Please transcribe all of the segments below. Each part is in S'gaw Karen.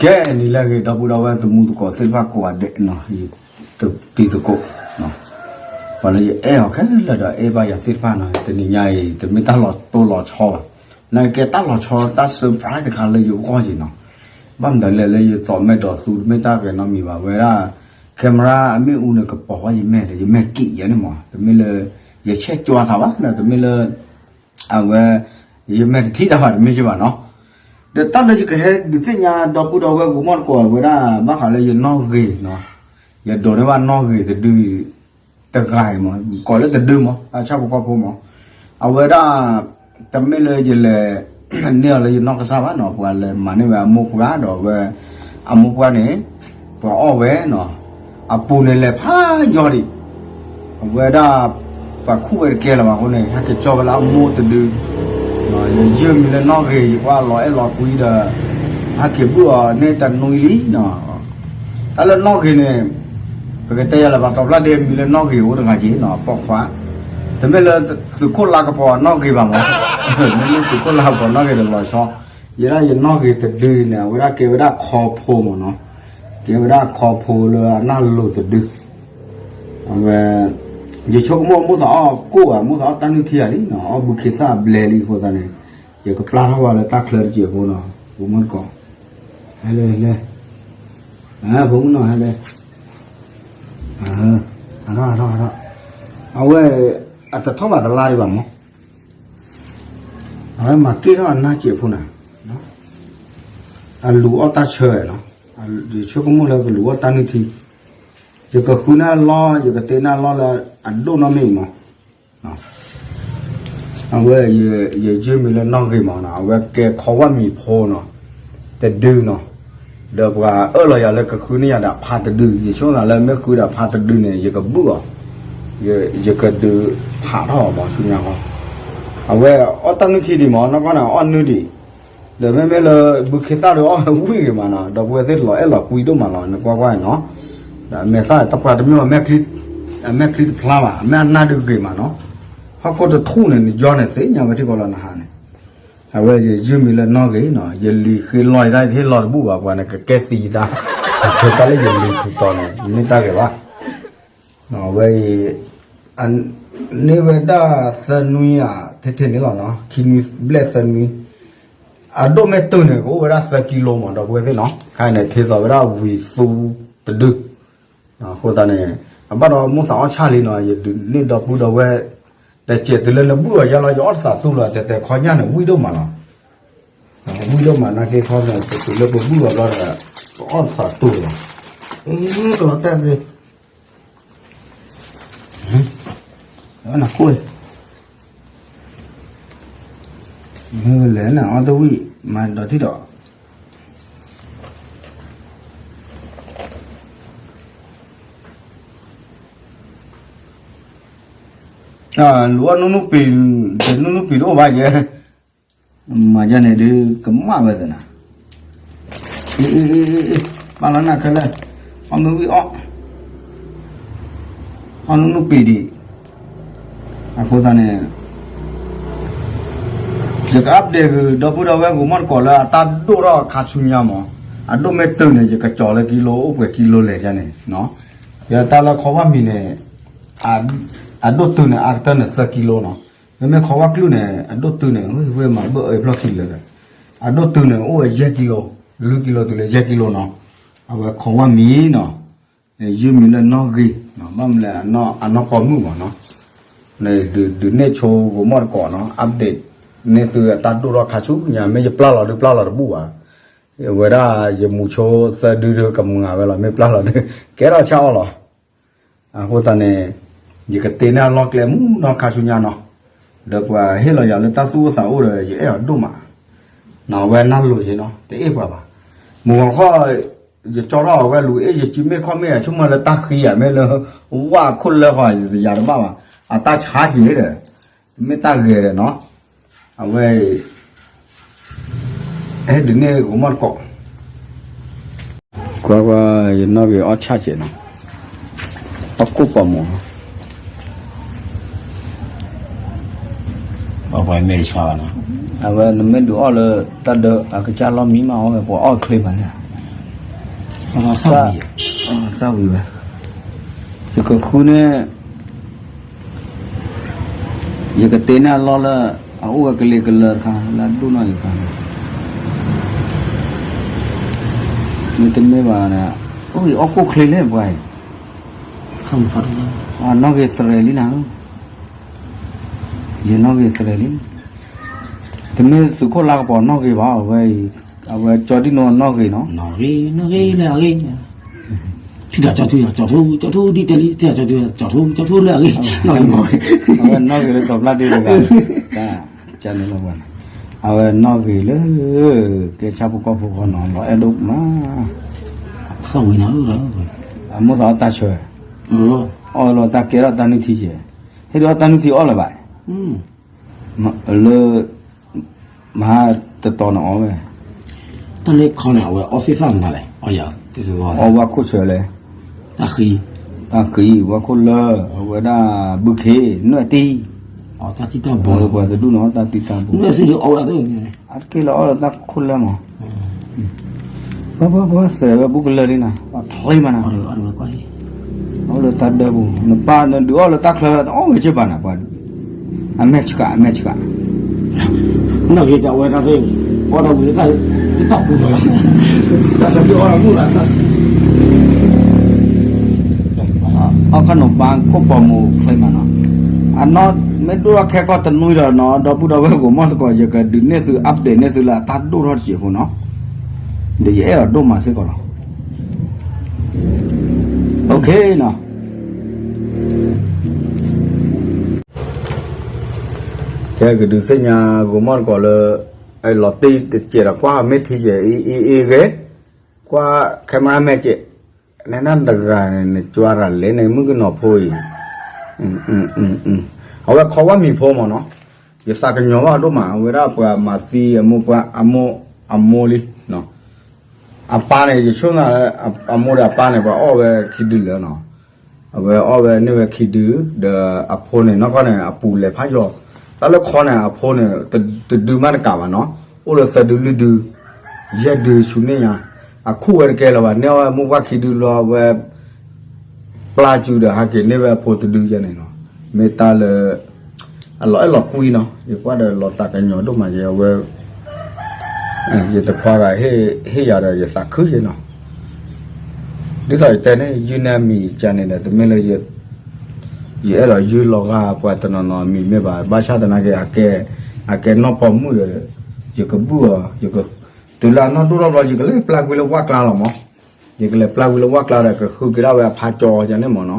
ကဲနံၤလၢအဂ့ၤ ဒီပုၢ်ဒီဝဲၢ်သမူသကိးသ့ၣ်တဖၣ်ကိးဂၤဒဲးနီၤ, တံၤသကိး, ပှၤလၢယအဲၣ်အီၤခဲလၢာ်ဒီးအဲၣ်ဘၣ်ယၤသ့ၣ်တဖၣ်နီၤ, တနံၤညါအံၤ တမ့ၢ်တၢ်လီၤတိၢ်လီၤဆီဘၣ်, နာ်က့တၢ်လီၤဆီတၢ် surprise တခါလၢယဂီၢ်က့ၤနီၤ, ဘၣ်မနုၤလဲၣ်လၢယသိးမဲာ်ဒိးသူတမ့ၢ်တၢ်ဂဲၤနီတမံၤဘၣ်, ဝဲဒၣ် camera အမ့ၣ်အူန့ၣ်ကပိာ်ဝဲယမဲာ်ဒီး ယမဲာ်ကံးယဲန့ၣ်မး, တမ့ၢ်လၢ ယဆဲးကွၢ်သးဘၣ်ဒီး တမ့ၢ်လၢ အဝဲ ယမဲာ်တထံၣ်တၢ်ဘၣ်တမ့ၢ်က့ၤဘၣ်နီၤ, ဒီးတၢ်လၢယကဟဲဒုးသ့ၣ်ညါဒီပုၢ်ဒီဝဲၢ်ဂိၤမီၢ်တကိးဝဲဒၣ် ဘၣ်ဃးလၢယနီၣ်ဂ့ၤနီၤ, ယဒိးန့ၢ်ဘၣ်နီၣ်ဂ့ၤတဒု တဂၤအံၤမး, ကိးလၢတဒုမး အဆၣ်ဖိကီၢ်ဖိမး, အဝဲဒၣ် တမ့ၢ်လၢယလဲၤ န့ၢ်အီၤလၢယနီၢ်ကစၢ်ဘၣ်နီၤ, ပှၤလဲၤမၤန့ၢ်ဝဲအမိၢ်ပှၢ်ဒီးဝဲ အမိၢ်ပှၢ်န့ၣ် ပှၤအီၣ်ဝဲနီၤ, အပူၤန့ၣ်လဲၤဖးယီၤဒံး အဝဲဒၣ် ပှၤခူၣ်ဝဲတကဲလၢၤဘၣ်အဃိန့ၣ် ဟဲက့ၤကၠီဝဲလၢအမိၢ်တဒု, ယယုၢ်မံၤလၢနီၣ်ဂ့ၤ ယကွၢ်လီၤအဲၣ်လီၤကွံဒီး ဟဲက့ၤဘုၣ်အီၤန့ၢ်တနွံလံနီၤ, တၢ်လၢနီၣ်ဂ့ၤန့ၣ် ပကတဲယၤလၢၤဘၣ် တီၤဖျါဒ့မံၤလၢနီၣ်ဂ့ၤအိၣ်တဂၤက့ၤနီၤ ပိာ်ခွါ, တမ့ၢ်လၢသုးခိၣ်လါကပီၤနီၣ်ဂ့ၤဘၣ်မး, မ့မ့ၢ်သုးခိၣ်လါကပီၤနီၣ်ဂ့ၤဒီးလီၤဆီ, ယဲဒၣ်ယနီၣ်ဂ့ၤတဒုန့ၣ် အဝဲဒၣ်ကဲဝဲဒၣ်ခီဖိမးနီၤ, ကဲဝဲဒၣ်ခီဖိလၢအနၢ်လိၤတဒု အဝဲ ယဆိကမိၣ်မိၢ်သးအီၣ်ကိၣ်ဧါ မိၢ်သးအီၣ်တၢ်နုၢ်ထံဧါလံနီၤ, အီၣ်ဘုခ့သၣ်ဘျဲလံအဃိသတးန့ၣ် ယကပျၢ်ထီၣ်ဝဲလၢတၢ်ချၢတစဲးဖိနီၤ, ဂိၤမီၢ်တကိး, ဟဲလၢ ဟဲလၢ ဖိမုၣ်နီၤ ဟဲလၢ အထီၣ် အထီၣ် အထီၣ်, အဝဲ အတထီၣ်ဘၣ်တလါဒံးဘၣ်မး, အဝဲမၤက့ၣ်ထီၣ်အနၢ်စဲးဖိနၤ, အလူၤအီၣ်တၢ်ဆၢနီၤ, ယဆိကမိၣ်လၢကလူၤအီၣ်တၢ်နုၢ်ထံ, ယကဃုန့ၢ်အလီၢ် ယကတ့န့ၢ်အလီၢ်လၢအဒိၣ်နီတမံၤမး အဝဲ ယယုၢ်မံၤလၢနီၣ်ဂ့ၤမးနီၤ, အဝဲကဲခီဝၣ်မံၤဖိနီၤ, တဒုနီၤ, ဒီးပှၤအၢၣ်လီၤယၤလၢကဃုန့ၢ်ယၤဒီးဖးတဒု, ယဆိကမိၣ်သးလၢမ့ၢ်ဃုဒီးဖးတဒုန့ၣ် ယကဘုၣ်အီၤ, ယကဒုးဖးထီၣ်အီၤမးဆူညါဃီ, အဝဲအီၣ်တၢ်နုၢ်ထံဒံးမး နီၢ်ကီၢ်န့ၣ်အီၣ်နုၢ်ဒံး ဒီးမ့မ့ၢ်လၢဘုခ့သၣ်ဒီးအီၣ်ဝံၣ်ဂ့ၤမးနီၤ, ဒီပုၢ်ဝဲၢ်သ့ၣ်လီၤအဲၣ်လီၤကွံဒိၣ်မးလီၤ နကွၢ်ကွၢ်နီၤ, ဒီးမဲာ်သၣ်တပှၢ်တမ့ၢ်ဝဲ အမဲာ်ချံတဖျါဘၣ် အမဲာ်အနၢ်ဒုးဂ့ၤမးနီၤ, ဟီၣ်ခိၣ်တထူၣ်န့ၣ် နယီန့ၣ်သ့ၣ်ညါဝဲထံၣ်ကီးလီၤနဟါန့ၣ်, အဝဲယယုၢ်မံၤလၢနီၣ်ဂ့ၤနီၤ, ယလံၤဃ့လီၤယတၢ်ဟ့ၣ်လီၤတဘူၣ်ဘၣ် ပှၤန့ၣ်ကကဲသံယတၢ်, အခဲတၢ်လၢယလံၤထူးတီၤန့ၣ် မ့ၢ်တၢ်ဂ့ၤဘၣ် အဝဲအံၤ န့ၢ်ဝဲဒၣ်သၢနွံဧါ, ထဲထဲန့ၣ်လီၤနီၤ, ခံနွံဘျဲၣ်သၢနွံ, အဒိၣ်မ့ၢ်တုၤန့ၣ် ကအိၣ်ဝဲဒၣ်သၢကံလိမး ဒီပုၢ်ဝဲၢ်သ့ၣ်နီၤ, ခဲအံၤန့ၣ် ထဲသိးဝဲဒၣ်ဝံၤသူတဒု, အဃိသတးန့ၣ် အဘၣ်ဒီးမိၢ်သးအီၣ်ဆၣ်လံနီၤ, ယဒုးန့ၢ်ဒီပုၢ်ဒီဝဲၢ်, တစဲးတုၤလၢနဘုၣ်အီၤယါလီၤ ယအီၣ်တသးတူၢ်လီၤ တဲတဲခီညၣ်န့ၣ် ဝံၣ်ဒိၣ်မးလီၤ ဝံၣ်ဒိၣ်မးနာ်က့ခီန့ၣ် တုၤလၢပဘုၣ်အီၤဘျီဒီး ပအီၣ်သးတူၢ်လီၤ, အ့ ကလီၤတၢ်က့ၤ နခိၣ် မ့ၢ်လဲၣ်န့ၣ် အီၣ်တဝံၣ် မၤဒီးထံၣ်ဒီး လူၤအီၣ်နူနူပံၤ, နူနူပံၤတအိၣ်ဘၣ်ယဲ, မၤယဲန့ၣ်ဒုးကမၣ်ဝဲသနာ်, အ့ အ့ အ့ အ့ ပာ်လီၤနၤခဲလၢာ်, အီၣ်မ့ၢ်ဝံၣ်အီၣ်, အီၣ်နူနူပံၤဒံး, အဃိသတးန့ၣ် ယက update ဂုာ်ဒီပုၢ်ဒီဝဲၢ်ဂိၤမီၢ်တကိးလၢအတၢ်ဒိၣ်ထီၣ်ခါဆူညါမး, အဒိၣ်မ့ၢ်တုၤန့ၣ် ယကကၠီၤလၢကံလိ အိၣ်ပှဲၤကံလိလဲၣ်ယဲန့ၣ်, ယတၢ်လၢခီဝၣ်မံၤန့ၣ် အဒိၣ်တုၤန့ၣ် အကတၢၢ်န့ၣ်သၢကံလိနီၤ, မ့မ့ၢ်ခီဝၣ်ကျုၣ်န့ၣ် အဒိၣ်တုၤန့ၣ် ဝဲမၤဘၢၣ်အၢဖျီၣ်ခံလၢာ်ဒီး, အဒိၣ်တုၤန့ၣ် အိၣ်ဝဲယဲၢ်ကံလိ, လွံၢ်ကံလိတုၤလၢယဲၢ်ကံလိနီၤ, အဝဲခီဝၣ်မံၤနီၤ, ယုၢ်မံၤလၢနီၣ်ဂ့ၤ, ဘၣ်မနုၤလဲၣ် အနီၢ်ကီၢ်မုၣ်မးနီၤ, ဒုးနဲၣ်ဆိဂိၤမီၢ်တကိးနီၤ update န့ၢ်သုအတၢ်ဒိၣ်ထီၣ်ခါဆူညါ မ့ၢ်ယပျၢ်လီၤဒုးပျၢ်လီၤတဘူၣ်ဘၣ်, ဝဲဒၣ်ယမူဆိသၢဒုဒုးကမုာ်ဝဲလီၤ မ့ၢ်ပျၢ်လီၤဒုး ကဲထီၣ်ဆၣ်အီၣ်လီၤ အဃိသတးန့ၣ် ယကတ့န့ၢ်အလီၢ်ကျဲမူနီၢ်ခါဆူညါနီၤ, ဒီးပှၤဟ့ၣ်လီၤယၤလၢတၢ်သူၣ်အိၣ်သးအိၣ်ဒီး ယအဲၣ်အီၤဒိၣ်မး, နီၤဝဲနၢ်လိၤယ့နီၤ တအ့ၣ်ပှၤဘၣ်, မုၢ်ဂီၤခီ ယကၠီထီၣ်အဝဲလူၤအ့ၣ် ယစုမ့ၢ်ခီၣ်မ့ၢ် ယဆိကမိၣ်လၢတၢ်ဃံဧါ မ့ၢ်လၢ ဝၣ်ခိၣ်လၢဃီ ယတယၤတဘၣ်ဘၣ်, အတၢ်ဆါက့ၤဒီး မ့ၢ်တၢ်ဂဲၤဒီးနီၤ, အဝဲ ဟဲဒုးန့ၢ်ဂိၤမီၢ်တကိး, ကွၢ်ကွၢ် ယနီၣ်ဂ့ၤအီၣ်ဆၣ်စဲးနီၤ, အီၣ်ကိၣ်ပီၤမး, ပှၤမ့ၢ်တဆါဘၣ်နီၤ, အဝဲနမ့ၢ်ဒုးအီၣ်လၢတၢ်ဒၢ အကစၢ်လီၢ်မံမး အီၣ်ဝဲပှၤအီၣ်ချ့မးန့ၣ်, သၣ်ဝံၤ, သၣ်ဝံၤဝဲ, ယကဃုန့ၣ်, ယကတ့န့ၢ်အလီၢ်လၢ အအိၣ်ဝဲကလ့ၤကလၢာ်တခါ လၢအဒိၣ်နီၢ်ဂ့ၤတခါ, မ့တမ့ၢ်ဘၣ်, အိၣ်ယအီၣ်ကိၣ်ချ့လဲၣ်ပှၤအံၤ, နီၢ်ဂ့ၤသရဲၤလံနၤဧၢ, ယနီၢ်ဂ့ၤသရဲၤလံ, တမ့ၢ်သုးခိၣ်လါကပီၤနီၢ်ဂ့ၤဘၣ်, အဝဲအံၤ, အဝဲကၠီဒံၣ်နိနီၢ်ဂ့ၤနီၤ, နီၢ်ဂ့ၤလၢအဂ့ၤ, ထံၣ်တၢ်ကၠီထူ ကၠီထူ ကၠီထူဒ်တဲလံ ထံၣ်တၢ်ကၠီထူ ကၠီထူလၢအဂ့ၤ, နီၢ်ဂ့ၤမး, အဝဲနီၢ်ဂ့ၤလၢတီၤပျၢ်ဒ့တဂၤ, ကန့ၣ်လီၤ, အဝဲနီၢ်ဂ့ၤလၢ ကဲဆၣ်ဖိကီၢ်ဖိဃီနီၤ လီၤအဲၣ်ဒိၣ်မး, သၣ်ဝံၤနၤဧၢ, အမိၢ်သးအီၣ်တၢ်ဆၢ, အီၣ်လီၤတၢ်ကဲထီၣ်တၢ်နုၢ်ထံကဲ, ဟ့ၣ်ဒုးအီၣ်တၢ်နုၢ်ထံအီၣ်လၢၤဘၣ်, လၢ မဟါတတီၤန့ၣ်အီၣ်ဝဲ, တၢ်လၢခီန့ၣ် အဝဲအီၣ်သ့ၣ်သၣ်မနုၤလဲၣ်, အီၣ်ယၤ, အီၣ်ဝါခိၣ်ဆၢလဲၣ်, တၢ်ဃံ, တၢ်ဃံ, ဝါခိၣ်လၢ, အဝဲဒၣ်ဘုခ့, နွဲၣ်တံၢ်, တၢ်တံၢ်တၢ်ဘိ, ပှၤတဒူၣ်န့ၣ် တၢ်တံၢ်တၢ်ဘိ, အတက့ၢ်လၢအီၣ်လၢတၢ်ခိၣ်လၢမး ပှၤပှၤပှၤသဲးဝဲဘူးကလၢာ်လံနၤ, ပှၤချ့မးနၤ, အီၣ်လၢတၢ်ဒၢပူၤ, နပၢ်နဒုးအီၣ်လၢတၢ်ချၢ တအီၣ်ဝဲက့ဘၣ်နၤ, ပှၤ, အမဲာ်ဆှး အမဲာ်ဆှး, နီၢ်ဂ့ၤတၢ်ဝဲတၢ်ဖဲ, အီၣ်တၢ်ဝံၤလၢတၢ်ပူၤလီၤ, တၢ်လၢပအီၣ်တၢ်မုၢ်လီၤ, အီၣ်ခီၣ်နီၤပၢ်ကိၣ်ပီၤမူချ့မးနီၤ, အနီၢ်မ့ၢ်ဒိၣ်ထီၣ်ခဲကီၢ်တနွံဒီးနီၤ ဒီပုၢ်ဒီဝဲၢ်ဂိၤမီၢ်တကိး ယကဒုးနဲၣ်သု update နဲၣ်သုလၢအတၢ်ဒိၣ်ထီၣ်တစဲးဖိနီၤ, ဒီးယအဲၣ်အီၤဒိၣ်မးစ့ၢ်ကီးလီၤ. ကဲကဒုးသ့ၣ်ညါဂိၤမီၢ်တကိးလၢ, လီၤတံၢ်တစဲးဒီးကွၢ်မ့ၢ်ထံကဲးအံၤအံၤဂ့ၤ, ကွၢ် camera မဲာ်ကဲး, နနတဂၤန့ၣ် နကွၢ်ရၤလဲၣ်န့ၣ် မုၣ်ကနီၤဖိအံၤ, အဝဲခီဝၣ်မံၤဖိမးနီၤ, ယသးကညီၤဘၣ်ဒိၣ်မး အဝဲဒၣ်ပှၤမၤသံအမိၢ်ပှၢ်အမိၢ်, အမိၢ်လံ အပၢ်န့ၣ် ယဆိကမိၣ်လၢ အမိၢ်ဒီးအပၢ်န့ၣ် ပှၤအီၣ်ဝဲခံဒုလၢာ်နီၤ, အဝဲအီၣ်ဝဲန့ၢ်ဝဲခံဒု, ဒီးအဖိန့ၣ် နီၢ်ကီၢ်န့ၣ် အပူၤလဲၤဖးယီၤ, တၢ်လၢခီန့ၣ် အဖိန့ၣ် တဒုမးတကးဘၣ်နီၤ, အိၣ်လၢသၢဒုလွံၢ်ဒု, ယဲၢ်ဒုဆူန့ၢ်ညါ, အခူၣ်ဝဲတကဲလၢၤဘၣ် န့ၢ်အီၣ်ဝဲမိၢ်ပှၢ်ခံဒုလီၤ အဝဲ ပျၢ်စုဒီးဟးက့ၤန့ၢ်ဝဲအဖိတဒုယဲန့ၣ်နီၤ, မ့ၢ်တၢ်လၢ အလီၤအဲၣ်လီၤကွံနီၤ, ယကွၢ်ဒီးလီၤသးကညီၤဒိၣ်မး ယဝဲ, ယတခွါဂၤဟ့ၣ်ယၤဒီးယသးခုယဲနီၤ, ဒ်သိးယတဲန့ၣ် ယုၢ်န့ၢ်အမံၤကန့ၣ်ဒီး တမ့ၢ်လၢ ယအဲၣ်ဒိးယုၢ်လီၤဂာ်ပှၤတနီၤနီၤအမံၤမ့ၢ်ဘၣ်, ဘၣ်ဆၣ်သနာ်က့ အကဲနီၢ်ပိာ်မုၣ်ဒီး ယကဘူၣ်အီၤ, တုၤလၢအနီၢ်ဒိၣ်ထီၣ်ဘျီ ယကလဲၤပျၢ်ကွံာ်လၢဝၣ်ကျါလီၤမး, ယကလဲၤပျၢ်ကွံာ်လၢဝၣ်ကျါဒီး ကဃုက့ၤဒၣ်ဝဲအဖါကၠီယန့ၣ်မးနီၤ,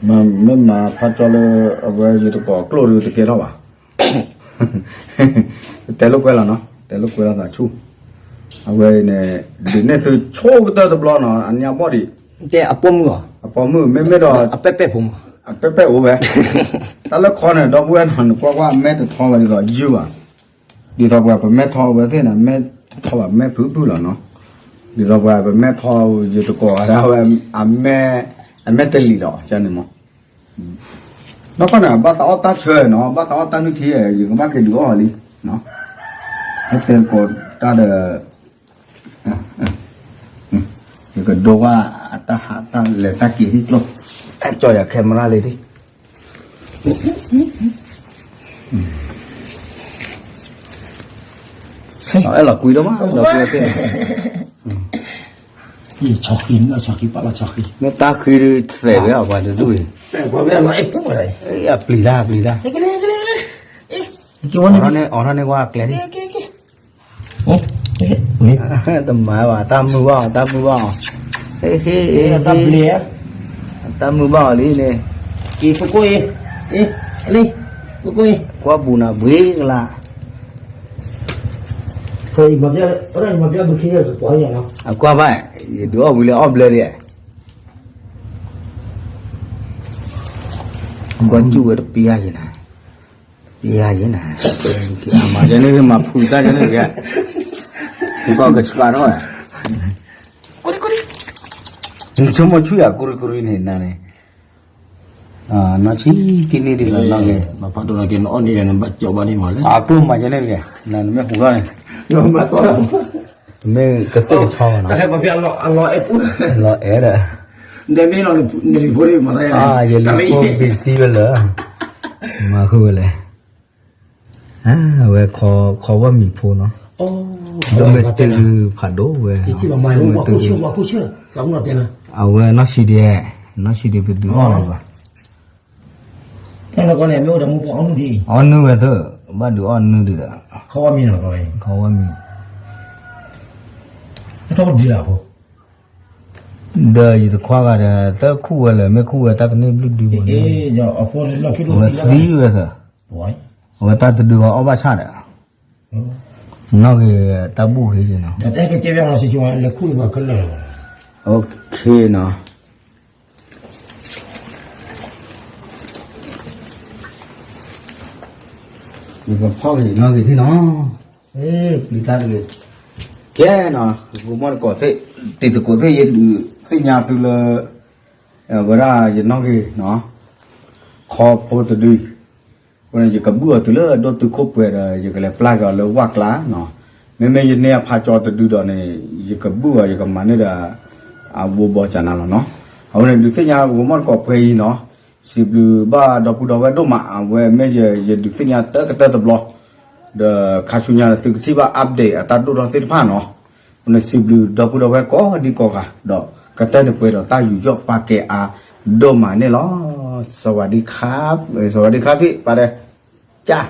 မ့ၢ်မၤဖါကၠီလၢ အဝဲယတကိးကျိၣ်ဒုးတကဲထီၣ်ဘၣ်, တဲလိာ်ကွဲလီၤနီၤ, တဲလိာ်ကွဲလီၤသးဆူၣ်, အဝဲန့ၣ် ဒုးနဲၣ်သုဆိကတၢၢ်တဘျီနီၤ အညါဘီၣ်ဒံး, တဲအပိာ်မုၣ်အီၤ, အပိာ်မုၣ် မ့မ့ၢ်ဒီး အပဲာ်ပဲာ်ဖိမး, အပဲာ်ပဲာ်အိၣ်ဝဲ, တၢ်လၢခီန့ၣ် ဒီပုၢ်ဝဲၢ်နီၤ နကွၢ်ကွၢ် အမဲာ်တထီဘၣ်ဒ်သိးယုၢ်ဘၣ်, ဒ်သိးပှၤပမဲာ်ထီဝဲသ့ၣ်န့ၣ် အမဲာ်တထီဘၣ် မဲာ်ဖုၣ်ဖုၣ်လီၤနီၤ, ဒ်သိးပှၤပမဲာ်ထီ ယတကိးဝဲဒၣ်ဝဲ အမဲာ်, အမဲာ်တလံၤဒီး ကန့ၣ်မး နီၢ်ကီၢ်န့ၣ် ဘၣ်သးအီၣ်တၢ်ဆၢနီၤ ဘၣ်သးအီၣ်တၢ်နုၢ်ထံ ယကဘၣ်က့ၤဒုးအီၣ်လံ, ဟဲတဲကိးတၢ်ဒီး ယကဒိဝဲအတၢ်ဟးတၢ်လဲၤတၢ်က့ၤထံၣ်ကျိ, အဲၣ်ကၠီယၤ camera လံဒံး, အဲၣ်လီၤကွံဒိၣ်မး ဒီပုၢ်ဝဲၢ်သ့ၣ်, ဆီဃံ, ဆီဃံ, ပာ်လီၤဆီဃံ, မ့ၢ်တၢ်ဃံဒုးသဲးဝဲအပှၤတဒူၣ်အံၤ, အပျံၤတၢ် ပျံၤတၢ်, အီၣ်ထီၣ်န့ၢ်ဝဲအကျဲဒံး, တမၤဘၣ် တၢ်မုာ်ဘၣ်အီၤ တၢ်မုာ်ဘၣ်အီၤ, တၢ်မုာ်ဘၣ်အီၤလံန့ၣ်, ကွၢ်ဘူးနၤဘှ့ကလါ အကွၢ်ဘၣ်, ယဒုးအီၣ်ဝံၤလၢအီၣ်ဘျဲလံ, ကွၢ်စူၣ်ဝဲတပျၢ်ယဲနၤ, ပျၢ်ယဲနၤ, အမၤယဲန့ၣ်မၤဖုးတၢ်ယဲန့ၣ်ဂ့ၤ, ကီၢ်ကဆှၢထီၣ်, ဆိကမိၣ်ဆူၣ်ယၤ ကူရံကူရံန့ၣ်နၤန့ၣ်, နီၢ်ဆံတနံၣ်ဒ်လီၤနီၢ်ဂ့ၤ, ဘၣ်ဖးဒိၣ်နီၢ်က့ၤ နအီၣ်န့ၢ်ယၤန့ၣ် ဘၣ်ကၠီဘၣ်န့ၣ်မးလၢ အကျိၣ်မၤယဲန့ၣ်ဂ့ၤ, နမ့ၢ်ဟူထီၣ်န့ၣ်, ဘၣ်တီၢ်လီၤ မ့ၢ်ကသ့ၣ်ကဆီဘၣ်နီၤ, လီၤအဲၣ်ဒီး, ယလံၤဖိဘ့ၣ်သံဝဲလၢ, မၤဃုာ်ဝဲလဲၣ်, အဝဲခီဝၢ်မံၤဖိနီၤ, ဒိၣ်မ့ၢ်တုၤဖးဒိၣ်ဝဲ, အဝဲနီၢ်ဆံဒဲ, နီၢ်ဆံဒဲပဒုးအီၣ်လီၤဘၣ် အီၣ်နုၢ်ဝဲသၢ, ဘၣ်ဒုးအီၣ်နုၢ်ဒံးဒီး, ခီဝၢ်မံၤ, ဒီးယတခွါဂၤဒီး တခူၣ်ဝဲလၢၤ မ့ၢ်ခူၣ်ဝဲတၢ်ကန့ၢ်ဘျုးဒုမး, ဝဲသံဝဲသၢ, အဝဲတၢ်တဒုအီၣ်ဘၣ်ဆၣ်ဒီး, နီၢ်ဂ့ၤတၢ်ဘူၣ်ဂ့ၤနီၤ, နီၤ ယကဖီၣ်က့ၤနီၢ်ဂ့ၤထံၣ်နီၤ, ပျံၤတၢ်တဂ့ၤ, ကဲနီၤ ဂိၤမီၣ်တကိးသ့ၣ်, တံၤသကိးသ့ၣ် ယဒုးသ့ၣ်ညါသုလၢ, ဝဲဒၣ်ယနီၢ်ဂ့ၤနီၤ, ခီဖိတဒု, အဃိန့ၣ် ယကဘုၣ်အီၤတုၤလၢဒိၣ်တုာ်ခိၣ်ပှဲၤဒီး ယကလဲၤပျၢ်က့ၤအီၤလၢဝၣ်ကျါနီၤ, မ့မ့ၢ်ယန့ၢ်အဖါကၠီတဒုဒီးန့ၣ် ယကဘုၣ်အီၤ ယကမၤန့ၢ်ဒီး အဘိဘီကနၤလီၤနီၤ, အဃိန့ၣ် ဒုးသ့ၣ်ညါဂိၤမီၣ်တကိးပှဲၤအံၤနီၤ, စံးဘျုးဘၣ်ဒီပုၢ်ဒီဝဲၢ်ဒိၣ်မး အဝဲမ့ၢ်ယဒုးသ့ၣ်ညါတၢ်ကတၢၢ်တဘျီ, ဒီးခါဆူညါသုကထံၣ်ဘၣ် update အတၢ်ဒိၣ်ထီၣ်သ့ၣ်တဖၣ်နီၤ, အဃိန့ၣ် စံးဘျုးဒီပုၢ်ဒီဝဲၢ်ကိးဒံကိးဂၤ ဒီးကတၢၢ်န့ၣ်ပှဲၤဒီးတၢ်ယူးယီၣ်ပာ်ကဲအါဒိၣ်မးန့ၣ်လီၤ, စဝၤဒံခါ, စဝၤဒံခါဖံး ပၢ်တဲ, ကၢ်